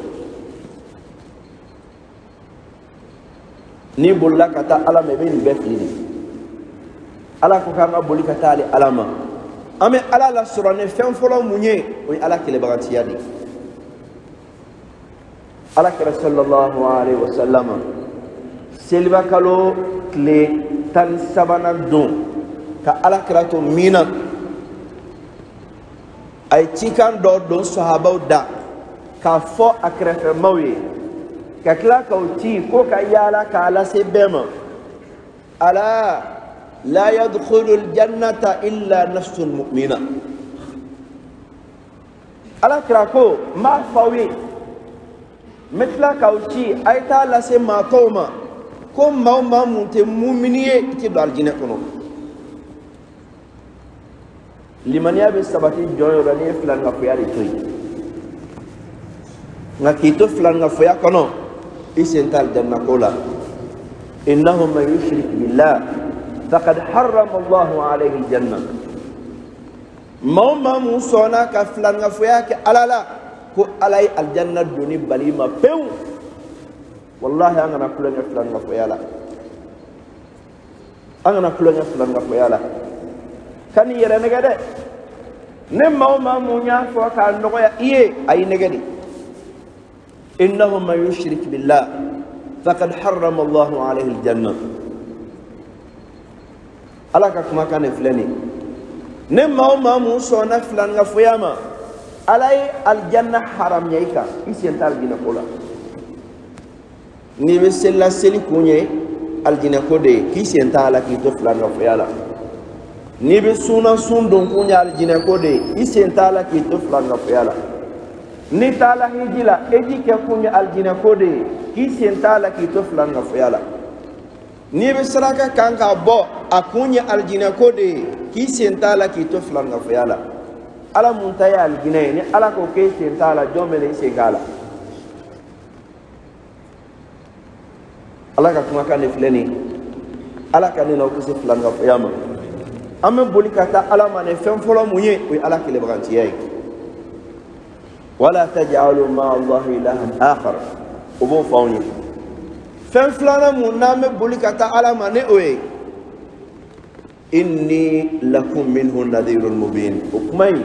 N'i bolila ka taa Ala ma, i bɛ nin bɛɛ fili de. Ala ko k'an ka boli ka taa ale Ala ma. An bɛ Ala lasɔrɔ ni fɛn fɔlɔ mun ye? O ye Ala kelebagatiya de ye. Ala kira sallallahu alaihi wa sallam, seliba kalo tile 13nan don ka Ala kira to min na, a ye cikan dɔ don sahabaw da k'a fɔ a kɛrɛfɛmaw ye, ka tila k'o ci ko ka yaala k'a lase bɛɛ ma: ala la yadkhulu aljannata illa nafsun mu'mina. Ala kira ko n b'a fɔ aw ye, n bɛ tila k'aw ci, a ye taa lase maa tɔw ma ko maa o maa mun tɛ mumini ye, i tɛ don alijinɛ kɔnɔ. Limaniya bɛ sabati jɔn yɔrɔ n'i ye filankafoya de to yen. Nka k'i to filankafoya kɔnɔ, i sen tɛ alijanna ko la. Innahu man yushrik billah faqad harrama Allahu alayhi aljanna. Maa o maa mun sɔnna ka filankafoya kɛ Ala la, ko Ala ye alijanna donni bali ma pewu. Walahi, an kana tulonkɛ filankafoya la, an kana tulonkɛ filankafoya la. Kan'i yɛrɛ nɛgɛ dɛ. Ne maa o maa mun y'a fɔ k'a nɔgɔya i ye, a y'i nɛgɛ de. Innahu man yushrik billah faqad harrama Allahu alayhi aljanna. Ala ka kumakan de filɛ nin ye. Ne maa o maa mun sɔnna filankafoya ma, Ala ye alijanna haramuya i kan, i sen tɛ alijinɛ ko la. N'i bɛ seli la, seli kun ye alijinɛ ko de ye, k'i sen t'a la k'i to filankafoya la. N'i bɛ sun na, sun don kun ye alijinɛ ko de ye, i sen t'a la k'i to filankafoya la. N'i taala hiji la, hiji kɛ kun ye alijinɛ ko de ye, k'i sen t'a la k'i to filankafoya la. N'i bɛ saraka kan k'a bɔ, a kun ye alijinɛ ko de ye, k'i sen t'a la k'i to filankafoya la. Ala mun ta ye alijinɛ ye, ni Ala ko k'e sen t'a la, jɔn bɛ na i sen k'a la? Ala ka kumakan de filɛ nin ye. Ala ka ne n'aw kisi filankafoya ma. An bɛ boli ka taa Ala ma ni fɛn fɔlɔ mun ye? O ye Ala kelebagatiya ye. Wala tajalu ma Allahi ilahan akhar, o b'o fɔ anw ye. Fɛn filanan mun n'an bɛ boli ka taa Ala ma ni o ye? Inni lakum minhu nadhirun mubin. O kuma in,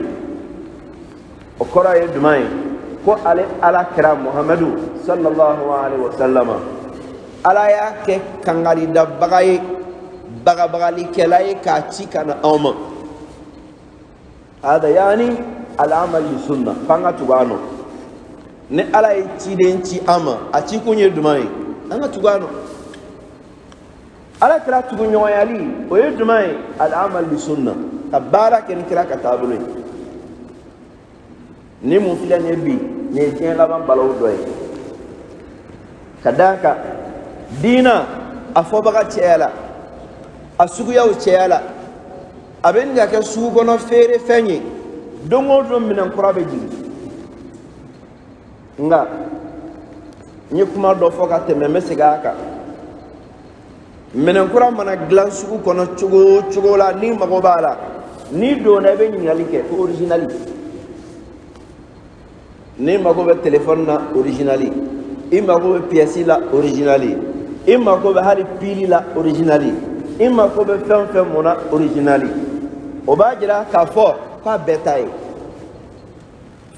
o kɔrɔ ye jumɛn ye? Ko ale Ala kira Muhamadu sallallahu alaihi wa sallam, Ala y'a kɛ kangaridabaga ye, bagabagalikɛla ye, k'a ci ka na anw ma. Hada yaani al'amal bi sunna, f'an ka tugu a nɔ. Ni Ala ye ciden ci an ma, a cikun ye jumɛn ye? An ka tugu a nɔ. Ala kira tuguɲɔgɔnyali, o ye jumɛn ye? Al'amal bi sunna, ka baara kɛ ni kira ka taabolo ye. Ni mun filɛ nin ye bi, nin ye diɲɛ laban balawu dɔ ye. Ka d'a kan diina a fɔbaga cɛya la, a suguyaw cɛya la, a bɛ nin ka kɛ sugu kɔnɔ feere fɛn ye. Don o don minɛn kura bɛ jigin. Nka n ye kuma dɔ fɔ ka tɛmɛ, n bɛ segin a kan. Minɛn kura mana dilan sugu kɔnɔ cogo o cogo la, n'i mago b'a la, n'i donna, i bɛ ɲininkali kɛ ko original. N'i mago bɛ telefɔni na, original. I mako bɛ piyɛsi la, original. I mako bɛ hali pili la, original. I mako bɛ fɛn o fɛn mun na, original. O b'a jira k'a fɔ k'a bɛɛ ta ye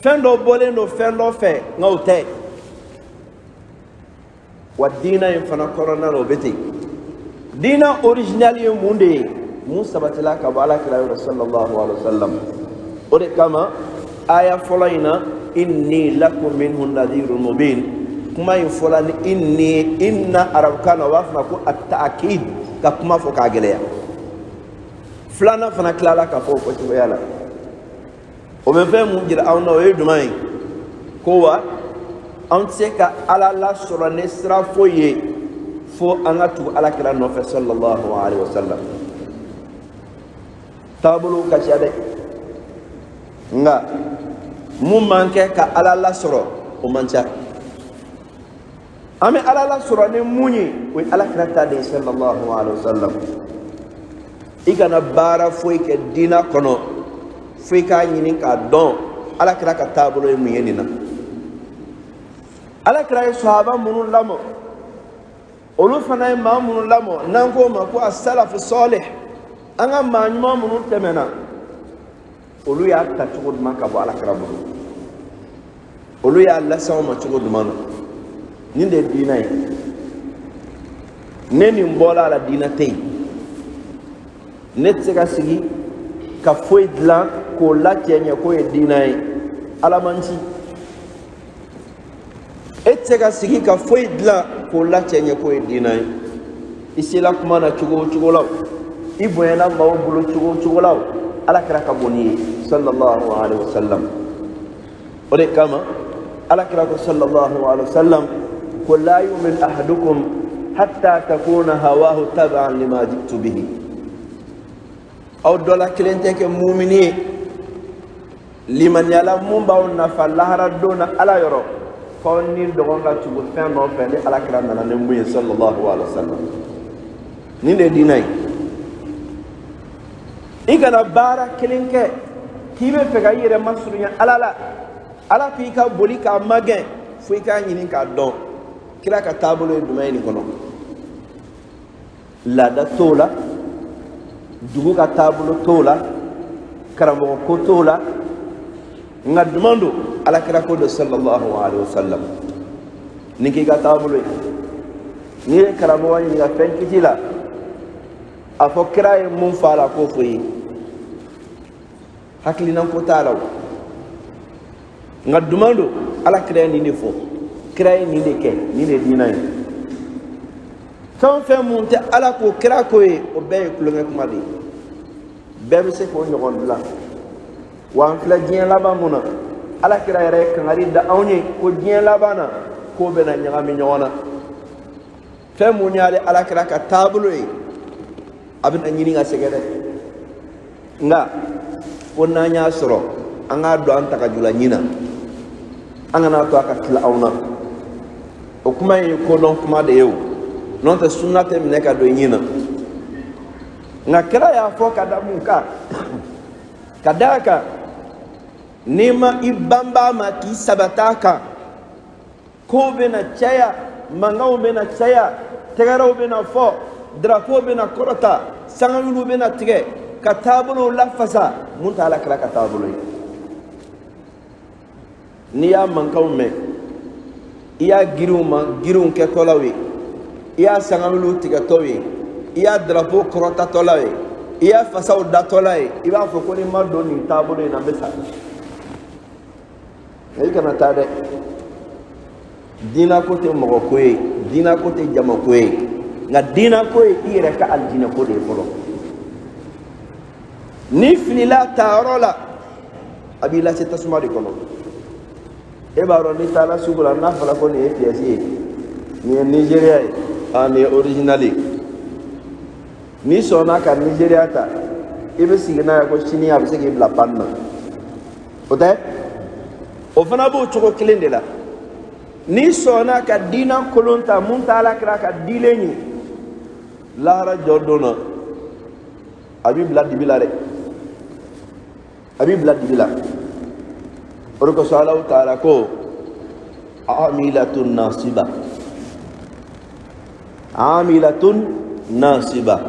fɛn dɔ bɔlen don fɛn dɔ fɛ, nka o tɛ. Wa diina in fana kɔnɔna na, o bɛ ten. Diina original ye mun de ye? Mun sabatila ka bɔ Ala kira yɔrɔ, sallallahu alaihi wa sallam. O de kama aya fɔlɔ in na, inni lakum minhu nadhirun mubin, kuma in fɔla ni inni. Inna arabukan na, o b'a fɔ ma ko at-ta'kid, ka kuma fɔ k'a gɛlɛya. Filanan fana tilala ka fɔ o fɔcogoya la. O bɛ fɛn mun jira anw na? O ye jumɛn ye? Ko wa an tɛ se ka Ala lasɔrɔ ni sira foyi ye fo an ka tugu Ala kira nɔfɛ, sallallahu alaihi wa sallam. Taabolow ka ca dɛ, nka mun man kɛ ka Ala lasɔrɔ, o man ca. An bɛ Ala lasɔrɔ ni mun ye, o ye Ala kira ta de ye, sallallahu alaihi wa sallam. I kana baara foyi kɛ diina kɔnɔ fo i k'a ɲini k'a dɔn Ala kira ka taabolo ye mun ye nin na. Ala kira ye sahaba minnu lamɔ, olu fana ye maa minnu lamɔ, n'an k'o ma ko asalafu sɔlih, an ka maa ɲuman minnu tɛmɛna, olu y'a ta cogo jumɛn ka bɔ Ala kira bolo? Olu y'a lase anw ma cogo jumɛn na? Nin de ye diinɛ ye. Ne nin bɔla a la, diinɛ tɛ yen. Ne tɛ se ka sigi ka foyi dilan k'o lacɛ ɲɛ k'o ye diinɛ ye. Ala man ci. E tɛ se ka sigi ka foyi dilan k'o lacɛ ɲɛ k'o ye diinɛ ye. I sela kuma na cogo o cogo la, o i bonyana maaw bolo cogo o cogo la, o Ala kira ka bon n'i ye, sallallahu alaihi wa sallam. O de kama Ala kira ko, sallallahu alaihi wa sallam, ko la yu'min ahadukum hatta takuna hawahu tab'an lima ji'tu bihi. Aw dɔ la kelen tɛ kɛ mumini ye, limaniyala mun b'aw nafa lahara don na Ala yɔrɔ, f'aw ni dɔgɔn ka tugu fɛn nɔfɛ ni Ala kira nana ni mun ye, sallallahu alaihi wa sallam. Nin de ye diinɛ ye. I kana baara kelen kɛ k'i bɛ fɛ ka i yɛrɛ masurunya Ala la, Ala k'i ka boli k'a magɛn, fo i k'a ɲini k'a dɔn kira ka taabolo ye jumɛn ye nin kɔnɔ. Laada t'o la, dugu ka taabolo t'o la, karamɔgɔ ko t'o la, nka jumɛn don? Ala kira ko don, sallallahu alaihi wa sallam. Nin k'i ka taabolo ye. N'i ye karamɔgɔ ɲininka fɛn kiti la, a fɔ kira ye mun fɔ a la, k'o fɔ i ye. Hakilina ko t'a la o, nka jumɛn don? Ala kira ye nin de fɔ, kira ye nin de kɛ, nin de ye diinɛ ye. Fɛn o fɛn mun tɛ Ala ko kira ko ye, o bɛɛ ye tulonkɛ kuma de ye. Bɛɛ bɛ se k'o ɲɔgɔn dilan. Wa an filɛ diɲɛ laban mun na, Ala kira yɛrɛ ye kangari da anw ye ko diɲɛ laban na, k'o bɛna ɲagami ɲɔgɔn na. Fɛn mun y'ale Ala kira ka taabolo ye, a bɛna ɲini ka sɛgɛn dɛ, nka ko n'an y'a sɔrɔ, an k'a don an takajula ɲin na, an kana to a ka tila anw na. O kuma in ye kodɔn kuma de ye o, n'o tɛ sunna tɛ minɛ ka don ɲin na. Nka kira y'a fɔ ka da mun kan? Ka d'a kan n'i ma i banba a ma k'i sabata a kan, kow bɛna caya, mankanw bɛna caya, tɛgɛrɛw bɛna fɔ, drapeau bɛna kɔrɔta, sangawuliw bɛna tigɛ ka taabolow lafasa mun t'a la kira ka taabolo ye. N'i y'a mankanw mɛn, i y'a girinw ma girinw kɛtɔlaw ye, i y'a sangawuliw tigɛtɔw ye, i y'a drapeau kɔrɔtatɔlaw ye, i y'a fasaw datɔla ye, i b'a fɔ ko ni ma don nin taabolo in na, n bɛ sa. Nka i kana taa dɛ. Diinɛ ko tɛ mɔgɔ ko ye, diinɛ ko tɛ jama ko ye, nka diinɛ ko ye i yɛrɛ ka alijinɛ ko de ye fɔlɔ. N'i filila taayɔrɔ la, a b'i lase tasuma de kɔnɔ. E b'a dɔn, n'i taara sugu la, n'a fɔra ko nin ye piyɛsi ye, nin ye Nizeriya ye, a nin ye original ye, n'i sɔnna ka Nizeriya ta, i bɛ sigi n'a ye ko sini a bɛ se k'i bila panne na. O tɛ, o fana b'o cogo kelen de la. N'i sɔnna ka diina kolon ta mun t'a la kira ka dilen ye, lahara jɔ don na, a b'i bila dibi la dɛ, a b'i bila dibi la. O de kosɔn Alahu taala ko Amilatun nasiba, amilatun nasiba,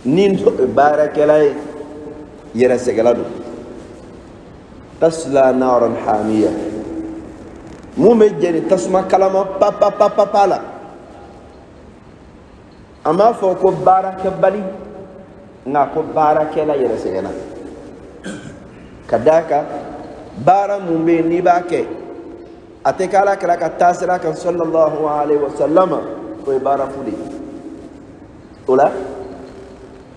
ni baarakɛla ye, yɛrɛsɛgɛla don. Tasla naran hamiya, mun bɛ jɛni tasuma kalama papapapapa la. An b'a fɔ ko baarakɛbali, nka ko baarakɛla yɛrɛsɛgɛla, ka d'a kan baara mun bɛ yen n'i b'a kɛ, a tɛ kɛ ala kira ka taasira kan sallallahu alaihi wa sallama, o ye baara fu de ye. O la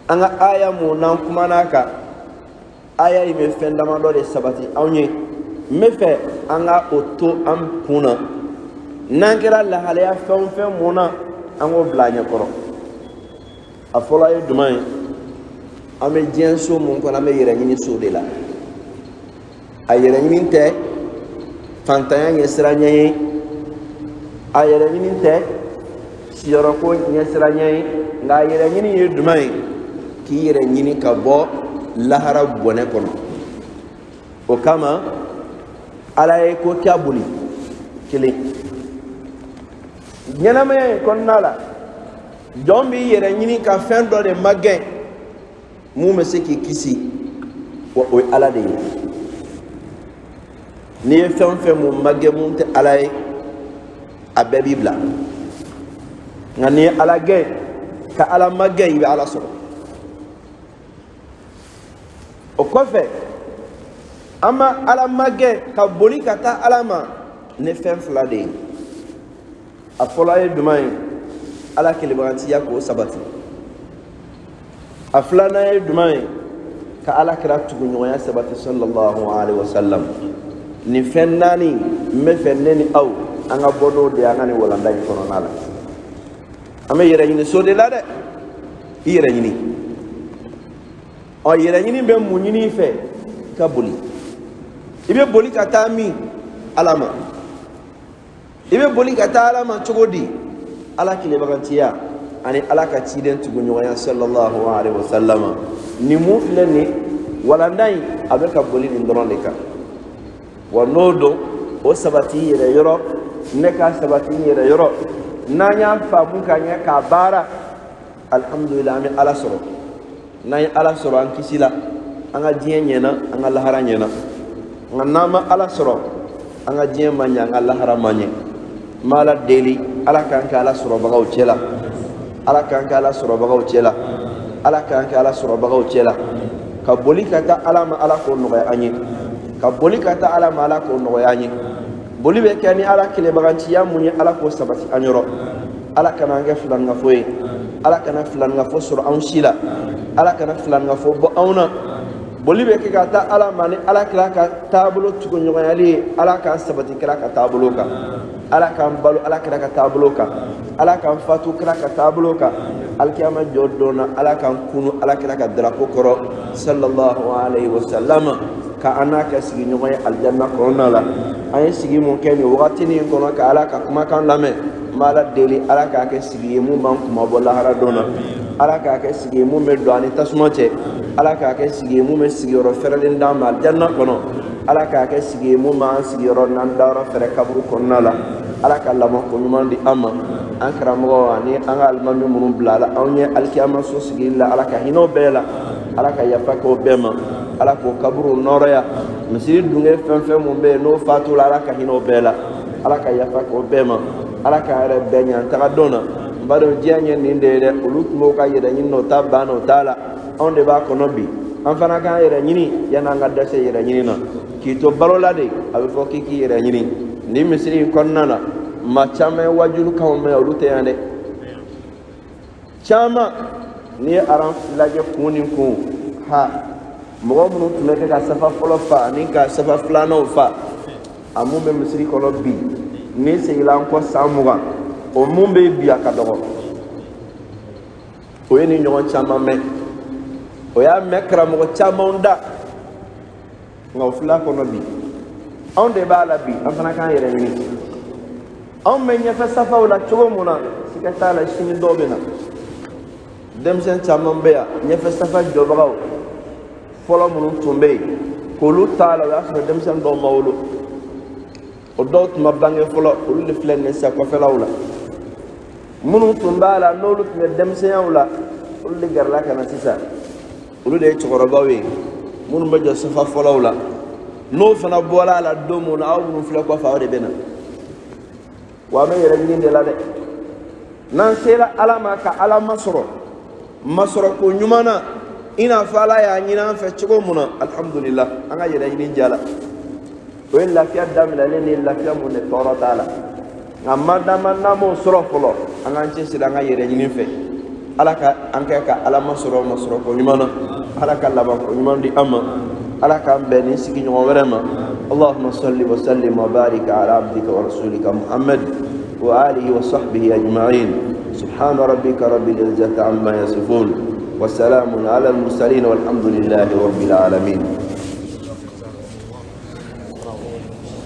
an ka aya mun n'an kumana a kan, aya in bɛ fɛn damadɔ de sabati anw ye. N bɛ fɛ an ka o to an kun na, n'an kɛra lahalaya fɛn o fɛn mun na, an k'o bila an ɲɛkɔrɔ. A fɔlɔ ye jumɛn ye? An bɛ diɲɛ so mun kɔnɔ, an bɛ yɛrɛ ɲini so de la. A yɛrɛ ɲini tɛ fantanya ɲɛsiranɲɛ ye, a yɛrɛ ɲini tɛ siyɔrɔko ɲɛsiranɲɛ ye, nka a yɛrɛ ɲini ye jumɛn ye? K'i yɛrɛ ɲini ka bɔ lahara bɔnɛ kɔnɔ. O kama ala ye ko kɛ boli kelen ɲɛnamaya in kɔnɔna la. Jɔn b'i yɛrɛ ɲini ka fɛn dɔ de magɛn mun bɛ se k'i kisi, wa o ye ala de ye. N'i ye fɛn o fɛn mun magɛn mun tɛ ala ye, a bɛɛ b'i bila. Nka n'i ye ala gɛn ka ala magɛn, i bɛ ala sɔrɔ. O kɔfɛ, an ma ala magɛn ka boli ka taa ala ma ni fɛn fila de ye. A fɔlɔ ye jumɛn ye? Ala kelenbagantiya, k'o sabati. A filanan ye jumɛn ye? Ka ala kira tuguɲɔgɔnya sabati sallallahu alaihi wasallam. Nin fɛn naani, n bɛ fɛ ne ni aw an ka bɔ n'o de ye an ka nin walanda in kɔnɔna la. An bɛ yɛrɛ ɲini so de la dɛ, i yɛrɛ ɲini. Ɔ, yɛrɛ ɲini bɛ mun ɲini i fɛ? Ka boli. I bɛ boli ka taa min? Ala ma. I bɛ boli ka taa ala ma cogo di? Ala kelenbagantiya ani ala ka ciden tuguɲɔgɔnya sallallahu alaihi wasallam. Nin mun filɛ nin walanda in, a bɛ ka boli nin dɔrɔn de kan. Wa n'o don, o sabati i yɛrɛ yɔrɔ, ne ka sabati n yɛrɛ yɔrɔ. N'an y'a faamu ka ɲɛ k'a baara, alhamdulillah, an bɛ ala sɔrɔ. N'an ye ala sɔrɔ, an kisila, an ka diɲɛ ɲɛna, an ka lahara ɲɛna. Nka n'an ma ala sɔrɔ, an ka diɲɛ ma ɲɛ, an ka lahara ma ɲɛ. N bɛ ala deli, ala k'an kɛ ala sɔrɔbagaw cɛ la, ala k'an kɛ ala sɔrɔbagaw cɛ la, ala k'an kɛ ala sɔrɔbagaw cɛ la. Ka boli ka taa ala ma, ala k'o nɔgɔya an ye. Ka boli ka taa ala ma, ala k'o nɔgɔya an ye. Boli bɛ kɛ ni ala kelenbaganciya mun ye, ala k'o sabati an yɔrɔ. Ala kana an kɛ filankafo ye, ala kana filankafo sɔrɔ anw si la, ala kana filankafo bɔ anw na. Boli bɛ kɛ ka taa ala ma ni ala kira ka taabolo tuguɲɔgɔnyali ye. Ala k'an sabati kira ka taabolo kan, ala k'an balo ala kira ka taabolo kan, ala k'an fatu kira ka taabolo kan. Alikiyama jɔ don na, ala k'an kunu ala kira ka darapo kɔrɔ sallallahu alaihi wa sallam, ka an n'a kɛ sigiɲɔgɔn ye alijanna kɔnɔna la. An ye sigi mun kɛ nin wagati nin kɔnɔ ka ala ka kumakan lamɛn, n b'ala deli, ala k'a kɛ sigi ye mun b'an kunmabɔ lahara don na. Ala k'a kɛ sigi ye mun bɛ don an ni tasuma cɛ. Ala k'a kɛ sigi ye mun bɛ sigiyɔrɔ fɛrɛlen d'an ma alijanna kɔnɔ. Ala k'a kɛ sigi ye mun b'an sigiyɔrɔ n'an dayɔrɔ fɛrɛ kaburu kɔnɔna la. Ala ka lamɔ ko ɲuman di an ma. An karamɔgɔ ani an ka alimami minnu bilala anw ɲɛ alikiyama so sigili la, ala ka hinɛ o bɛɛ la, ala ka yafa kɛ o bɛɛ ma, ala k'o kaburu nɔrɔya. Misiri dunge fɛn fɛn mun bɛ yen n'o fatula, ala ka hinɛ o bɛɛ la, ala ka yafa kɛ o bɛɛ ma, ala k'an yɛrɛ bɛɛ ɲɛ an taga don na. N b'a dɔn diɲɛ ye nin de ye dɛ. Olu tun b'o ka yɛrɛ ɲini na, o ta ban na, o t'a la. Anw de b'a kɔnɔ bi, an fana k'an yɛrɛ ɲini yan'an ka dɛsɛ yɛrɛ ɲini na. K'i to balo la de, a bɛ fɔ k'i k'i yɛrɛ ɲini. Nin misiri in kɔnɔna na, maa caman ye wajulukanw mɛn, olu tɛ yan dɛ. Caman, n'i ye aran lajɛ kun ni kun ha, mɔgɔ minnu tun bɛ kɛ ka safa fɔlɔ fa ani ka safa filananw fa, a mun bɛ misiri kɔnɔ bi, n'i seginna an kɔ san 20, o mun bɛ bi, a ka dɔgɔ. O ye nin ɲɔgɔn caman mɛn, o y'a mɛn karamɔgɔ camanw da, nka o fil'a kɔnɔ bi. Anw de b'a la bi, an fana k'an yɛrɛ ɲini. Anw bɛ ɲɛfɛ safaw la cogo mun na, siga t'a la, sini dɔw bɛ na. Denmisɛn caman bɛ yan, ɲɛfɛ safa jɔbagaw fɔlɔ minnu tun bɛ yen, k'olu t'a la, o y'a sɔrɔ denmisɛn dɔw ma wolo. O dɔw tun ma bange fɔlɔ, olu de filɛ nin ye sisan kɔfɛlaw la. Minnu tun b'a la, n'olu tun bɛ denmisɛnyaw la, olu de gɛrɛla ka na sisan. Olu de ye cɛkɔrɔbaw ye minnu bɛ jɔ safa fɔlɔw la. N'o fana bɔra a la don min na, aw minnu filɛ kɔfɛ, aw de bɛ na. Wa an bɛ yɛrɛ ɲini de la dɛ. N'an sera Ala ma ka Ala masɔrɔ masɔrɔ ko ɲuman na, i n'a fɔ Ala y'a ɲini an fɛ cogo mun na, alhamdulillah, an ka yɛrɛ ɲini jala. O ye lafiya daminɛlen ni lafiya mun de tɔɔrɔ t'a la. Nka madama n'an m'o sɔrɔ fɔlɔ, an k'an cɛsiri an ka yɛrɛ ɲini fɛ. Ala ka an kɛ ka Ala masɔrɔ masɔrɔ ko ɲuman na. Ala ka laban ko ɲuman di an ma. Ala k'an bɛn ni sigiɲɔgɔn wɛrɛ ma. اللهم صل وسلم وبارك على عبدك ورسولك محمد وآله وصحبه أجمعين. سبحان ربك رب العزة عما يصفون، وسلام على المرسلين، والحمد لله رب العالمين.